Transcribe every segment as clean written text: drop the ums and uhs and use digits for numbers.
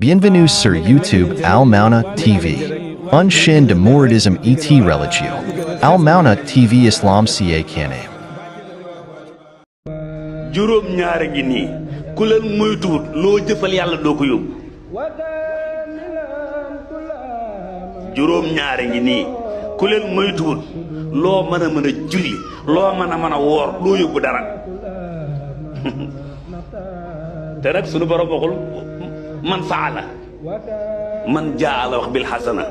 Bienvenue sur YouTube Al Mauna TV. Un chaîne de mouridisme et religieux. Al Mauna TV Islam ca Kane. juróom ñaara ngi nii ku leen moytuwut loo jëfal yàlla doo ko yóbbu. juróom ñaara ngi nii ku leen moytuwut loo mën a julli loo mën a woor doo yóbbu dara. te nag sunu borom waxul man faala man jaa la wax bil xasana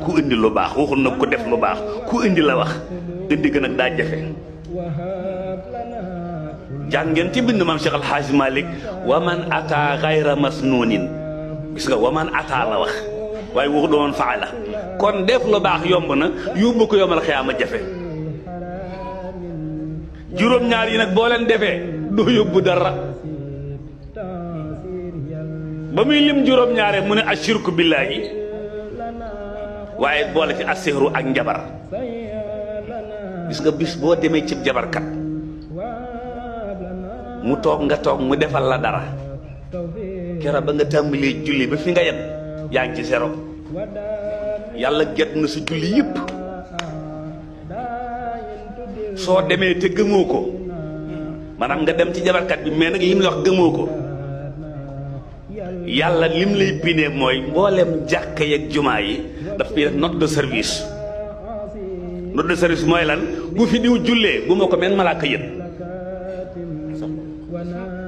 ku indi lu baax waxul nag ku def lu baax ku indi la wax indi gën ak daa jafe. jàngeen ci bind maam Cheikh Al Hadj Malick wa man ata gayra masnuunin gis nga wa man ata la wax waaye waxu doon faala kon def lu baax yomb na yóbbu ko yombal xiyaama jafe. juróom-ñaar yi nag boo leen defee doo yóbbu dara. ba muy lim juróom-ñaare mu ne ashirku billaahi waaye boole ci asihru ak njabar. gis nga bis boo demee cib jabarkat mu toog nga toog mu defal la dara keroog ba nga tàmbalee julli ba fi nga yem yaa ngi ci zéro. yàlla gett na sa julli yëpp. soo demee te gëmoo ko maanaam nga dem ci jabarkat bi mais nag lim la wax gëmoo ko yàlla lim lay bindee mooy mboolem jàkka yeeg jumaa yi daf fi def note de service. note de service mooy lan bu fi diw jullee bu ma ko mel malaaka yët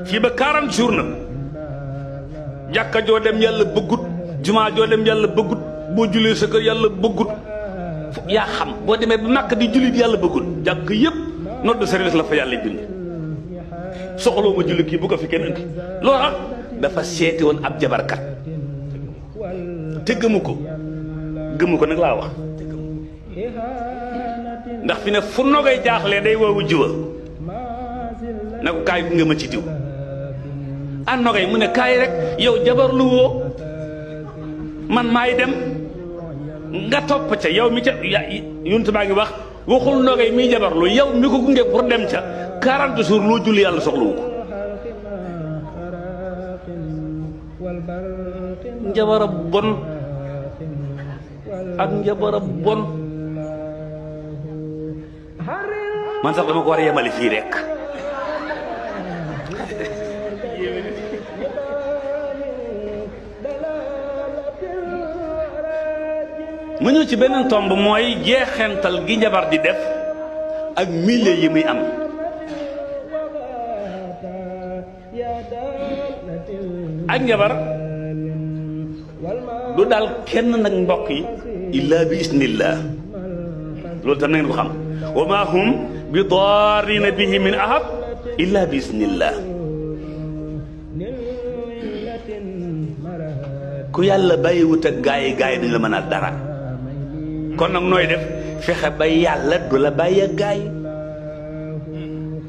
fii ba 40 jours nag jàkka joo dem yàlla bëggut jumaa joo dem yàlla bëggut boo jullee sa kër yàlla bëggut yaa xam boo demee ba Makka di jullit yàlla bëggut jàkk yëpp note de service la fa yàlla bind. soxloo ma julli kii bu ko fi kenn indi loolu tax dafa seeti woon ab jabarkat te gëmu ko nag laa wax ndax fi ne fu nogay jaaxlee day woowu jiwa ne ko kaay nga ma ci diw an nogay mu ne kaay rek yow jabar lu woo man maay dem nga topp ca yow mi ca yuntu baa ngi wax waxul nogay miy jabarlu yow mi ko gunge pour dem ca 40 jours loo julli yàlla soxlawu ko. njabara bon ak njabara bon man sax dama ko war a yemale fii rek. mu ñëw ci beneen tomb mooy jeexental gi njabar di def ak milieu yi muy am. ak njabar du daal kenn nag mbokk yi illa bi isnillah loolu tam na ngeen ko xam wa ma hum bi darrina bihi min ahad illa bi isnillah. ku yàlla bàyyiwut ak gaay dañ la mën a dara kon nag nooy def fexe ba yàlla du la bàyyi ak gaay.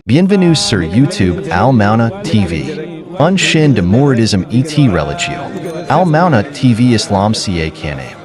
Bienvenue sur YouTube Al Mauna TV. Un chaîne de mouridisme et religieux. Al Mauna TV Islam ca Kane.